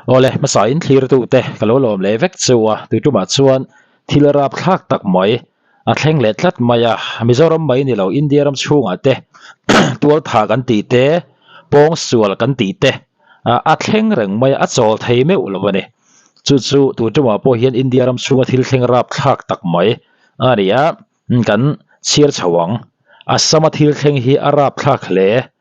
Awle, hmasa in thlirtute ka lo lawm leh vek chu a, tuitumah chuan thil rapthlak tak mai a thleng leh tlat mai a, Mizoram mai ni lo India ram chhungah te tualtha kan tih te, pawngsual kan tih te a thleng reng mai a, a chawl thei meuh lo a ni. Chu chu tuitumah pawh hian India ram chhunga thil thleng rapthlak tak mai a ni a, kan chhiar chho ang. Assam-a thil thleng hi a rapthlak hle.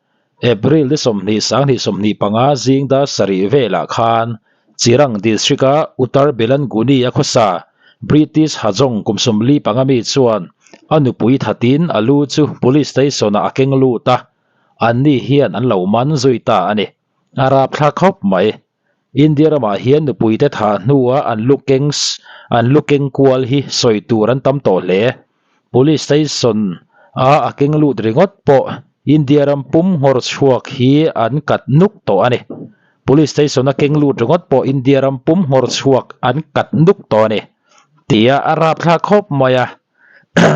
April ni 20 2025 zing dar sarih velah khan Chirang District-a Uttar Belanguni-a khawsa British Hajong kum 45 mi chuan a nupui thatin a lu chu Police Station-ah a keng lut a, anni hian an lo man zui ta a ni. A rapthlak khawp mai. India ramah hian nupuite thah hnua an lu keng an lu keng kual hi sawi tur an tam tawh hle. Police station a a keng lut ringawt pawh India ram pum nghawr chhuak hi an kat nuk tawh a ni. Police station a keng lut ringawt pawh India ram pum nghawr chhuak an kat nuk tawh a ni. Tia a rapthlak khawp mai a.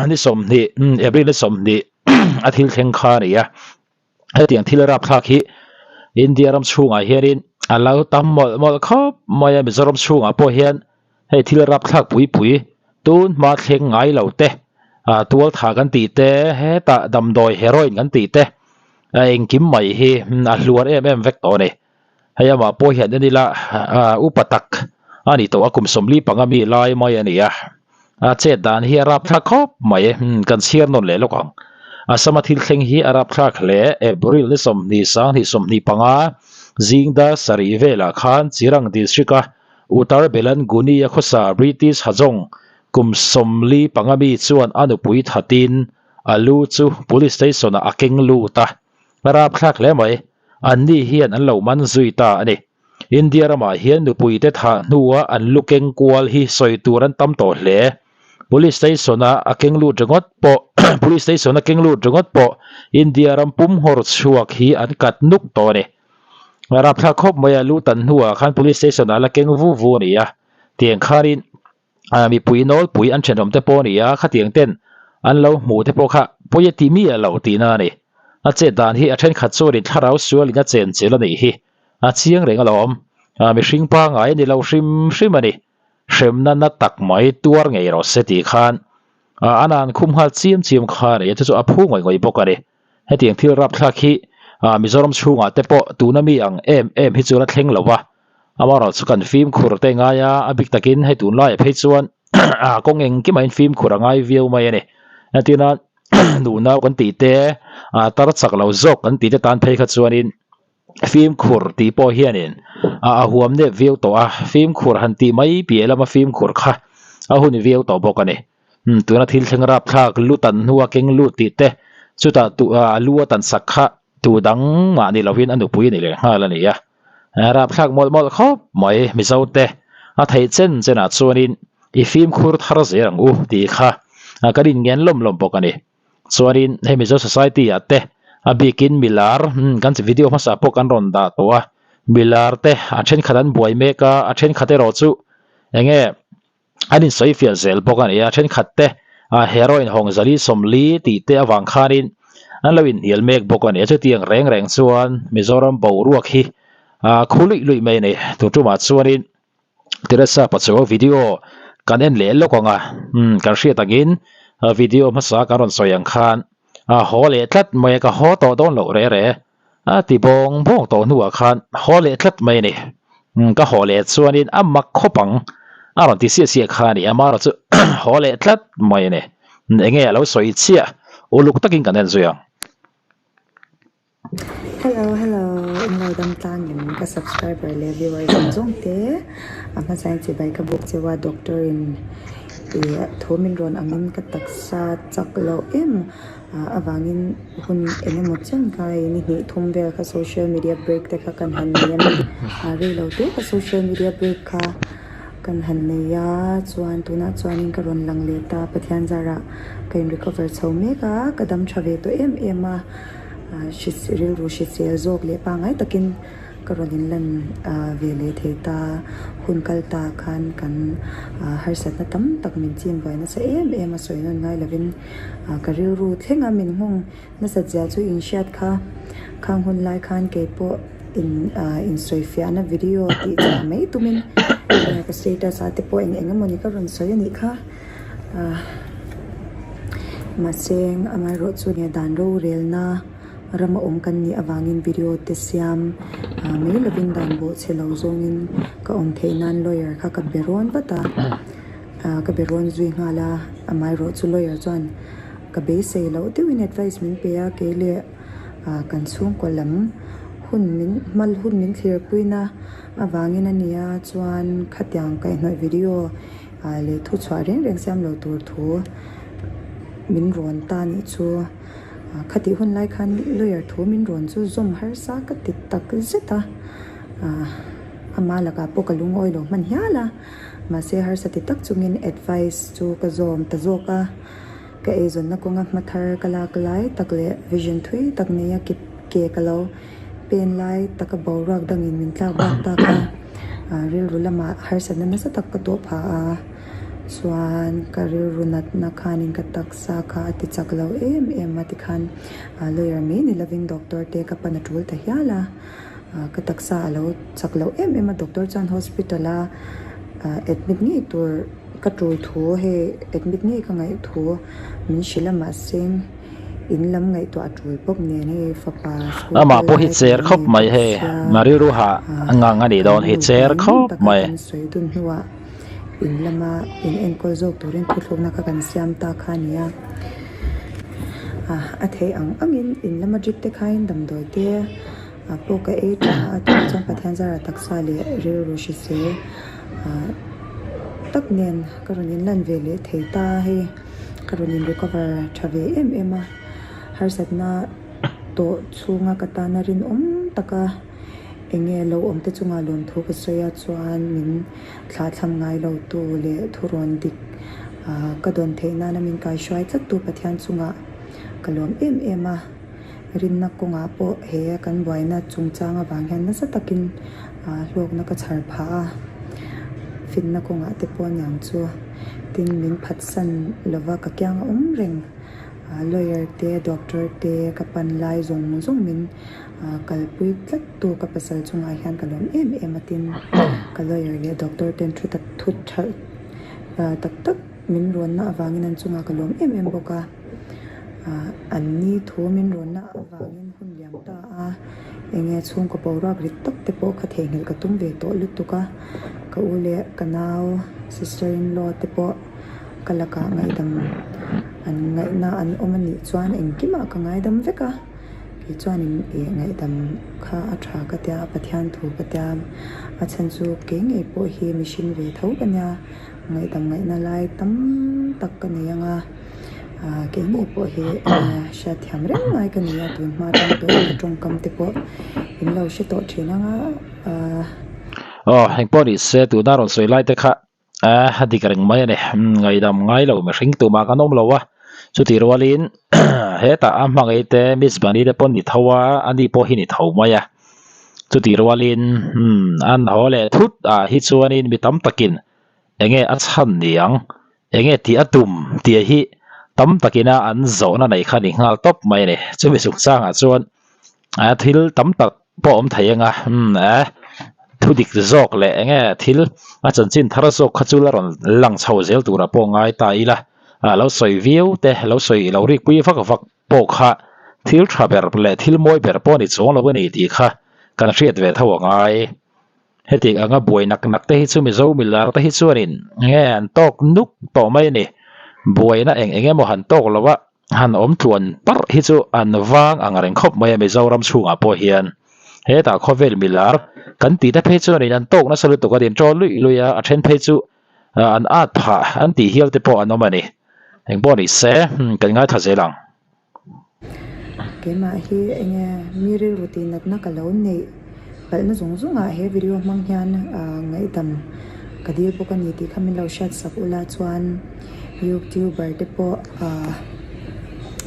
Ni 20 April ni 20 a thil thleng kha a ni a. Hetiang thil rapthlak hi India ram chhungah hianin a lo tam mawlh mawlh khawp mai a, Mizoram chhungah pawh hian hei thil rapthlak pui pui tun hma thleng ngai lo te ah tualtha kan tih te hetah damdawi heroin kan tih te a engkim mai hi a hluar em em vek tawh a ni. Hei amah pawh hian en ila ah upa tak a ni tawh a kum 45 mi lai mai a ni a, a chet dan hi a rapthlak khawp mai kan chhiar nawn leh lawk ang. Assam-a thil thleng hi a rapthlak hle, April ni 20 2025 zing dar sarih velah khan Chirang District-a Uttar Belanguni-a khawsa British Hajong kum 45 mi chuan a nupui thatin a lu chu Police Station-ah a keng lut a, a rapthlak hle mai. Anni hian an lo man zui ta a ni. India ramah hian nupuite thah hnua an lu keng kual hi sawi tur an tam tawh hle. Police station-a a keng lut ringawt pawh Police station-a keng lut ringawt pawh India ram pum nghawr chhuak hi an kat nuk tawh a ni. Rapthlak khawp mai a lu tan hnuah khan Police station-ah la keng vu vu a ni a, tiang khanin mipui nawlpui an thenawm te pawh a ni a, khatiang ten an lo hmuh te pawh kha pawi a ti miah lo tihna a ni. A chet dan hi a thenkhat chuanin thlarau sualin a chen chel a nih hi a chiang reng alawm. Mihring pangngai a ni lo hrim hrim a ni. Hremna na tak mai tuar ngei rawh se tih khan a nan khum nghal chiam chiam kha a ni a, chu chu a phu ngawih ngawih bawk a ni. Hetiang thil rapthlak hi Mizoram chhungah te pawh tuna mi ang em em hi chu la thleng lo va, amaherawhchu kan fimkhur te ngai a, a bik takin hei tunlaiah phei chuan kawng engkim ah hian fimkhur a ngai viau mai a ni. Entirna nunau kan tih te, tar chak lo zawk kan tih te tan phei kha chuanin fimkhur tih pawh hianin a huam nep viau tawh a, fimkhur han tih mai piah lama fimkhur kha a hun viau tawh bawk a ni. Tuna thil thleng rapthlak lu tan hnua keng lut tih te chutah a lu a tan sak kha tu dang mah ni lovin a nupui a ni leh nghal a ni a, rapthlak mawlh mawlh khawp mai Mizo te a theih chen chenah chuanin i fimkhur thar zel ang u tih kha kan inngen lawm lawm bawk a ni. Chuanin hei Mizo Society ah te a bikin milar kan video hmasa pawh kan rawn dah tawh a, milar te a thenkhat an buai mek a, a thenkhat erawh chu enge an insawi fiah zel bawk a ni a, thenkhat te heroin hawng zali sawmli tih te avang khanin an lo inhnial mek bawk a ni a, chutiang reng reng chuan Mizoram boruak hi khu luih luih mai a ni. Tun tumah chuanin Teresa Pachuau video kan en leh lawk ang a, kan hriat angin video hmasa kan rawn sawi ang khan a haw leh tlat mai a, ka haw tawh dawn loh reh reh a ti bawng bawng tawh hnuah khan haw leh tlat mai a ni. Ka haw leh chuanin a mak khawp ang a rawn ti siah siah kha a ni, amaherawh chu haw leh tlat mai a ni. Enge a lo sawi chiah uluk takin kan en zui ang. Hello hello in lo dam tlang em ka subscriber leh viewer zawng zawng te a hmasain chibai ka buk cheu a doctor in ih thu min rawn angin ka taksa chak loh em avangin hun eng emaw chen kha hei ni hnih thum vel kha social media break te kha kan han nei a rei lo te ka social media break kha kan han nei a chuan tunah chuanin ka rawn lang leh ta Pathian zarah ka in recover chho mek a ka dam tha ve tawh em em a. Rilru hrisel zawk leh pangngai takin ka rawn inlan ve leh thei ta. Hun kal ta khan kan harsatna tam tak min chim buai nasa em em a sawi nawn ngai lovin ka rilru thleng a min nghawng nasat zia chu inhriat kha. Khang hun lai khan keipawh. In insawifiahna video tih chhuah mai tumin ka status ah te pawh eng eng emawni ka rawn sawi a nih kha. Mahse amaherawh chu dan rorelna rama awm kan nih avangin video te siam mai lovin dan bawh chhe lo zawngin ka awm theih nan lawyer kha ka be rawn vat a, ka be rawn zui nghal a, amaherawh chu lawyer chuan ka beisei loh deuhin advice min pe a kei leh. Kan chhungkaw lam hun min hmal hun min thlirpuina avangin a nia chuan khatiang kaihhnawih video leh thu chhuah reng reng siam lo tur thu min rawn ta nih chu. Khatih hun lai khan lawyer thu min rawn chu zawm harsa ka ti tak zet a, ama lakah pawh ka lungawi lo hman hial a, mahse harsa ti tak chungin advice chu ka zawm ta zawk a. Ka eizawnna kawnga hma thar ka lak lai tak leh vision thui tak neia ke ke ka lo pen lai taka boruak dangin min tlak bak tak a, rilru lamah harsatna nasa tak ka tawh phah a, chuan ka rilru natna khanin ka taksa kha a ti chak lo em em a tikhan lawyer mai ni lovin doctor te ka pan a tul ta hial a, ka taksa a lo chak lo em em a doctor chuan hospital a admit ngei tur. Ka tul thu hei admit ngei ka ngaih thu min hrilh a mahse in lam ngaihtuah a tul bawk nen hei fapa school Amah kal pawh hi lai cher kan khawp nei mai bawk hei sia na rilru hah ngang a nih kan dawn hi nupa cher in khawp taka mai. kan sawi dun hnuah in lama in enkawl zawk turin thuthlukna kha kan siam ta kha a ni a a theih ang angin in lama drip te khain damdawi te pawh ka ei tha a tunah chuan Pathian zara taksa leh rilru hrisel tak nen ka rawn inlan ve leh thei ta a hei ka rawn in recover tha ve em em a harsatna tawh chhunga ka tana rinawm taka eng nge lo awm te chunga lawmthu ka sawi a chuan min thlahthlam ngai lo tu leh thurawn dik ah ka dawn theih nana min kaihruai tlat tu Pathian chungah ka lawm em em a. Rinna kawngah pawh he kan buaina chungchang avang hian nasa takin hlawkna ka chhar phah a, finna kawngah te pawh aniang chu tin min phatsan lova ka kiang a awm reng. Lawyer te, doctor te ka pan lai zawng zawng min kalpui tlat tu ka pasal chungah hian ka lawm em em a tin ka lawyer leh doctor ten thu tak thu tha tak tak min rawnna avangin an chungah ka lawm em em bawk a. An ni thu min rawnna avangin hun liam ta a, enge chhungkaw boruak rit tak te pawh kha theihnghilh ka tum ve tawh lutuk a, ka u leh ka nau sister in law te pawh ka lakah ngaihdam an ngaihna an awm a nih chuan engkimah ka ngaidam vek a, kei chuanin ih ngaihdam kha a tha ka tia Pathian thu ka tia a chhan chu kei ngei pawh hi mihring ve tho ka nia ngaihdam ngaihna lai tam tak ka nei ang a. Ahh kei ngei pawh hi hriatthiam reng ngai ka ni a tun hma atang tawhin ka tawngkam te pawh in lo hre tawh thin ang a ahh. Aw engpawh ni se tuna rawn sawi lai te kha a dik reng mai a ni ngaihdam ngai lo mihring tumah kan awm lo a chutih rualin hetah a hmangaih te miss Bunny te pawh ni tho a ani pawh hi ni tho mai a chutih rualin an haw leh thut ah hi chuanin mi tam takin Enge a chhan ni ang? Enge tih a tum tih hi tam takina an zawhna neih kha ni nghal tawp mai a ni. Chumi chungchangah chuan thil tam tak pawh awm thei anga umm thu dik zawk leh enge thil a chanchin thar zawk kha chu la rawn lang chho zel turah pawh ngai ta ila lo sawi viau te lo sawi lo rikpui vak vak pawh kha thil tha ber leh thil mawi ber pawh a ni chuang lo a ni tih kha kan hriat ve tho a ngai. Heti anga buai nak nak te hi chu Mizo milar te hi chuanin nge an tawk nuk tawh mai a ni. Buaina eng eng emaw han tawk lo a, han awm tluan parh hi chu an vang ang reng khawp mai a Mizoram chhungah pawh hian. Hetah khawvel milar kan tih te phei chuanin an tawk nasa lutuk a din ṭawl luih luih a, a then phei chu an at phah an tih hial te pawh an awm a ni. Engpawh ni se kan ngaithla zel ang. Keimah hi enge mi rilru tih natna ka lo neih palhna zawng zawngah he video hmang hian ngaihdam ka dil bawk a ni tih kha min lo hriat sak ula chuan youtuber te pawh ahh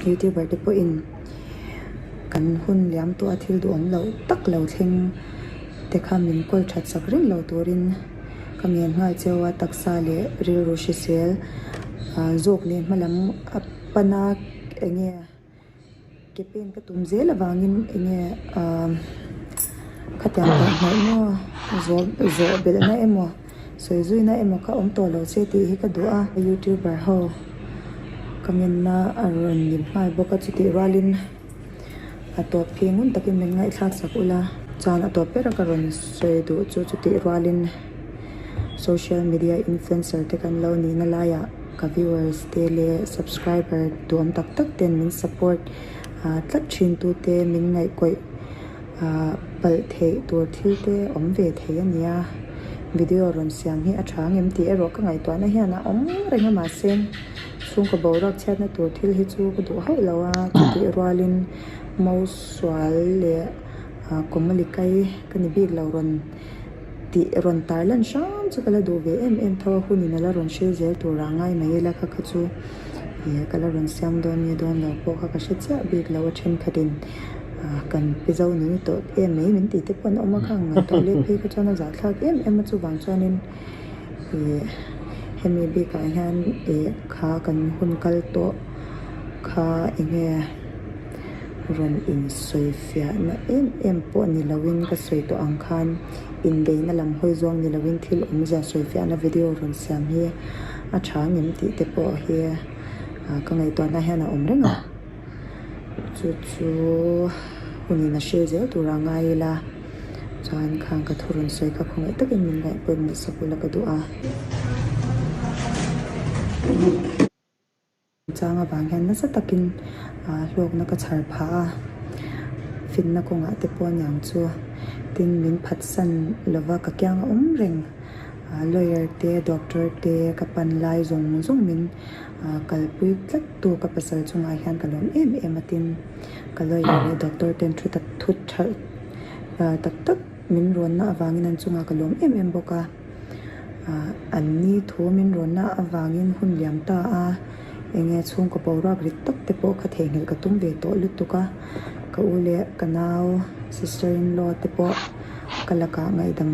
youtuber te pawhin kan hun liam tawh a thil duhawm loh tak lo thleng te kha min kawl that sak reng lo turin ka ngen nghal cheu a taksa leh rilru hrisel zawk leh hmalam a pana enge ke pen ka tum zel avangin enge ahh. Khatiang kaihhnawih maw zawh zawh belhna emaw sawi zuina emaw kha awm tawh lo che tih hi ka duh a. Youtuber ho ka ngenna a rawn ni nghal bawk a chutih rualin a tawp khi ngun takin min ngaihthlak sak ula. Chuan a tawp ber a ka rawn sawi duh chu chutih rualin social media influencer te kan lo nihna laiah ka viewers te leh subscriber duhawm tak tak ten min support tlat thin tute min ngaihkawih Ah palh theih tur thil te awm ve thei a nia, video rawn siam hi a tha ngem tih erawh ka ngaihtuahna hian a awm reng a mahse chhungkaw boruak chhiatna tur thil hi chu ka duh hauh lo a chutih rualin Mausual leh ah Kawmalikai ka ni bik lo rawn tih rawn tar lan hram chu ka la duh ve em em tho a hunin a la rawn hril zel tur ah ngai mai ila kha kha chu ih ka la rawn siam dawn nge dawn lo pawh kha ka hre chiah bik lo a thenkhatin ah kan pi zo nung tawh em mai min tih te pawh an awm a kha ang ngaihtuah let phei kha chuan a zahthlak em em a chuvang chuanin ih hemi bikah hian ih kha kan hun kal tawh kha eng nge. Rawn insawifiahna em em pawh ni loin ka sawi tawh ang khan inbeihna lam hawi zawng ni loin thil awmzia sawifiahna video rawn siam hi a tha ngem tih te pawh hi ka ngaihtuahna hian a awm reng a. Chu chu hunin a hre zel tura ngai ila chuan khang ka thu rawn sawi kha khawngaih takin min ngaihpawimawh sak ula ka duh a. Chang avang hian nasa takin hlawkna ka chhar phah a, finna kawngah te pawh aniang chu tin min phatsan lova ka kiang a awm reng. Lawyer te doctor te ka pan lai zawng zawng min kalpui tlat tu ka pasal chungah hian ka lawm em em a tin ka lawyer leh doctor ten thu tak thu tha tak tak min rawnna avangin an chungah ka lawm em em bawk a. An ni thu min rawnna avangin hun liam ta a, enge chhungkaw boruak rit tak te pawh ka theihnghilh ka tum ve tawh lutuk a, ka u leh ka nau sister in law te pawh ka lakah ngaihdam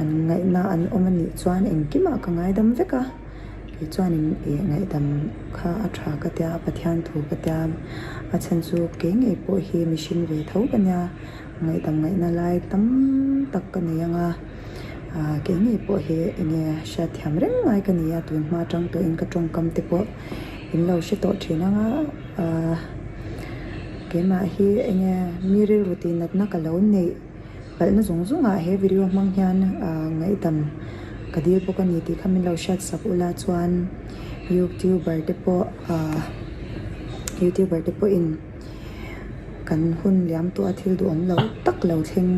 an ngaihna an awm a nih chuan engkimah ka ngaidam vek a, kei chuanin ih ngaihdam kha a tha ka tia Pathian thu ka tia a chhan chu kei ngei pawh hi mihring ve tho ka nia. Ngaihdam ngaihna lai tam tak ka nei ang a, ah kei ngei pawh hi enge hriatthiam reng ngai ka ni a, tun hma atang tawhin ka tawngkam te pawh in lo hre tawh thin ang a, ah keimah hi enge mi rilru tih natna ka lo neih palhna zawng zawng ah he video hmang hian ah ngaihdam ka dil bawk a ni tih kha min lo hriat sak ula chuan youtuber te pawh ah youtuber te pawhin. Kan hun liam tawh a thil duhawm lo tak lo thleng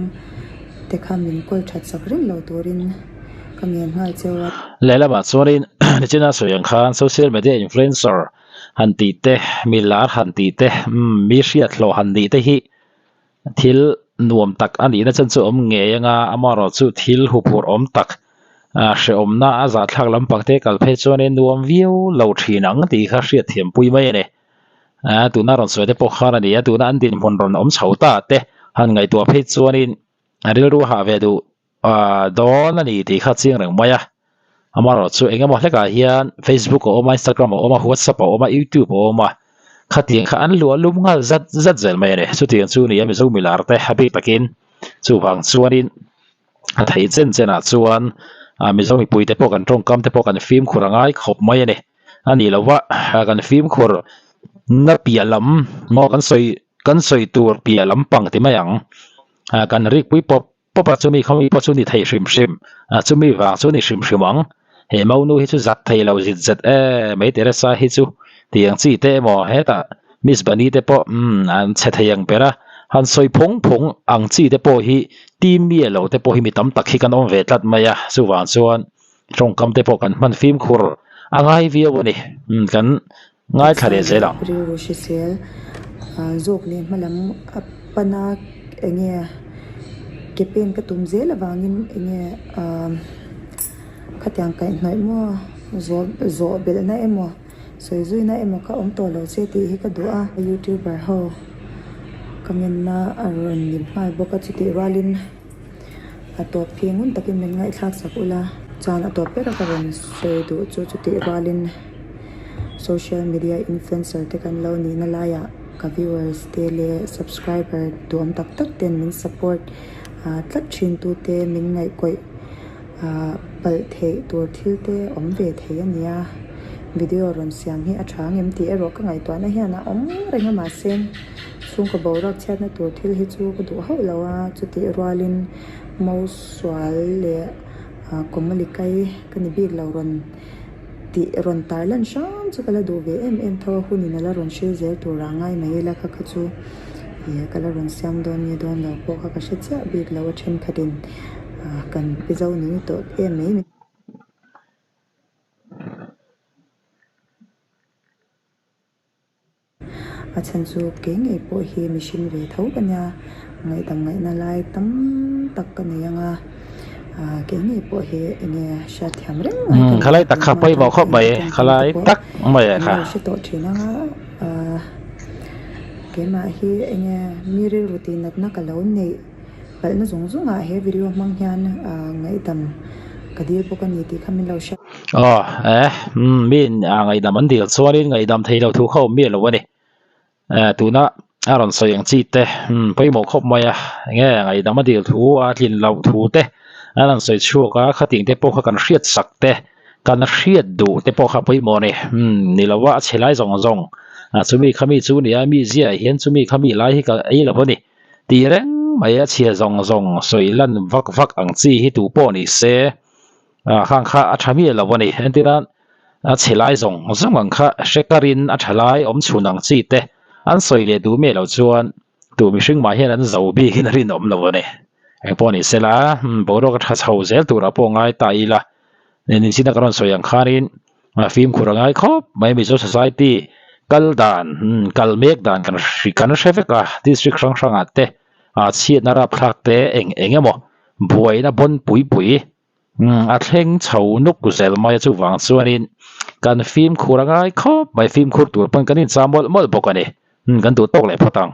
te kha min kawl that sak reng lo turin ka ngen nghal cheu a. Lehlamah chuanin nichina sawi ang khan social media influencer han tih te, mi lar han tih te, umm mi hriat hlawh han nih te hi thil nuam tak a nihna chan chu awm ngei anga amaherawhchu thil huphurh awm tak ah hrehawmna a zahthlak lampang te kal phei chuanin nuam viau lo thin ang tih kha hriatthiam pui mai a ni. Ah tuna rawn sawi te pawh khan a ni a, tuna an dinhmun rawn awm chho ta te han ngaihtuah phei chuanin a rilru hah ve duh ah dawn a ni tih kha chiang reng mai a. Amaherawhchu chu eng emaw hlekah hian Facebook a awm a, Instagram a awm a, WhatsApp a awm a, YouTube a awm a, khatiang kha an luah lum nghal zat zat zel mai a ni. Chutiang chu ni a Mizo milar te a bik takin chuvang chuanin a theih chen chenah chuan ah Mizo mipuite pawh kan tawngkam te pawh kan fimkhur a ngai khawp mai a ni. A nih loh va kan fimkhur na piah lam maw kan sawi kan sawi tur piah lam pang ti mai ang ah kan rikpui pawp pawp a chumi kha mi pawh chu ni thei hrim hrim ah chumi vang chu ni hrim hrim ang he monu hi chu zat thei lo zit zet em mai Teresa hi chu tiang chi te emaw hetah Miss Bunny te pawh umm an chhe thei ang ber a han sawi phawng phawng ang chi te pawh hi team mi lo te pawh hi mi tam tak hi kan awm ve tlat mai a chuvang chuan. Tawngkam te pawh kan hman fimkhur a ngai viau a ni. Kan ngaithla leh zel ang. Rilru hrisel zawk leh hmalam a pan a enge ke pen ka tum zel avangin enge khatiang kaihhnawih maw zawh zawh belhna emaw sawi zuina emaw kha awm tawh lo che tih hi ka duh a. Youtuber ho ka ngenna a rawn ni nghal bawk a chutih rualin. A tawp khi ngun takin min ngaihthlak sak ula. Chuan a tawp ber a ka rawn sawi duh chu chutih rualin social media influencer te kan lo nihna laiah ka viewers te leh subscriber duhawm tak tak ten min support. Tlat thin tute min ngaihkawih palh theih tur thil te awm ve thei a nia. Video rawn siam hi a tha ngem tih erawh ka ngaihtuahna hian a awm reng a mahse chhungkaw boruak chhiatna tur thil hi chu ka duh hauh lo a, chutih rualin Mausual leh Kawmalikai ka ni bik lo rawn. Tih rawn tar lan hram chu ka la duh ve em em tho a, hunin a la rawn hril zel tur ah ngai mai ila kha kha chu ih ka la rawn siam dawn nge dawn lo pawh kha ka hre chiah bik lo a thenkhatin ah kan pi zo ning tawh em mai. A chhan chu kei ngei pawh hi mihring ve tho ka nia, ngaihdam ngaihna lai tam tak ka nei ang a, ah kei ngei pawh hi eng nge hriatthiam reng ngai ka Khalai tak kha pawimawh khawp mai, khalai tak mai ah kha. An lo hre tawh thin ang a, ah keimah hi eng nge mi rilru tih natna ka lo neih palhna zawng zawng ah he video hmang hian ah ngaihdam ka dil bawk a ni tih kha min lo hria. Aw eh umm mi in ah ngaihdam an dil chuanin ngaihdam thei lo thu kha awm miah lo a ni. Eh tuna a rawn sawi ang chi te umm pawimawh khawp mai a enge ngaihdam a dil thu a tlin loh thu te an rawn sawi chhuak a khating te pawh kha kan hriat sak te kan hriat duh te pawh kha pawimawh a ni. Umm ni lo a a chhe lai zawng zawng ah chumi khami chu nia mi ziah hian chumi khami lai hi ka ei lo a ni. Tih reng mai a chhia zawng zawng sawi lan vak vak ang chi hi tu pawh ni se ah khang kha a tha miah lo a ni. Entir a a chhe lai zawng zawng ang kha hre karin a tha lai awm chhun ang chi te an sawi leh duh miah loh chuan tu mihring mah hian an zo bikin a rinawm lo a ni. Engpawh ni sela boruak a tha chho zel turah pawh ngai ta ila Nichin a ka rawn sawi ang khanin fimkhur a ngai khawp mai Mizo Society kal dan kal mek dan kan kan hre vek a district hrang hrangah te chhiatna rapthlak te eng eng emaw buaina bawn pui pui a thleng chho nuk zel mai a chuvang chuanin kan fimkhur a ngai khawp mai fimkhur tur pawn kan inchah mawlh mawlh bawk a ni kan duh tawk leh phawt ang.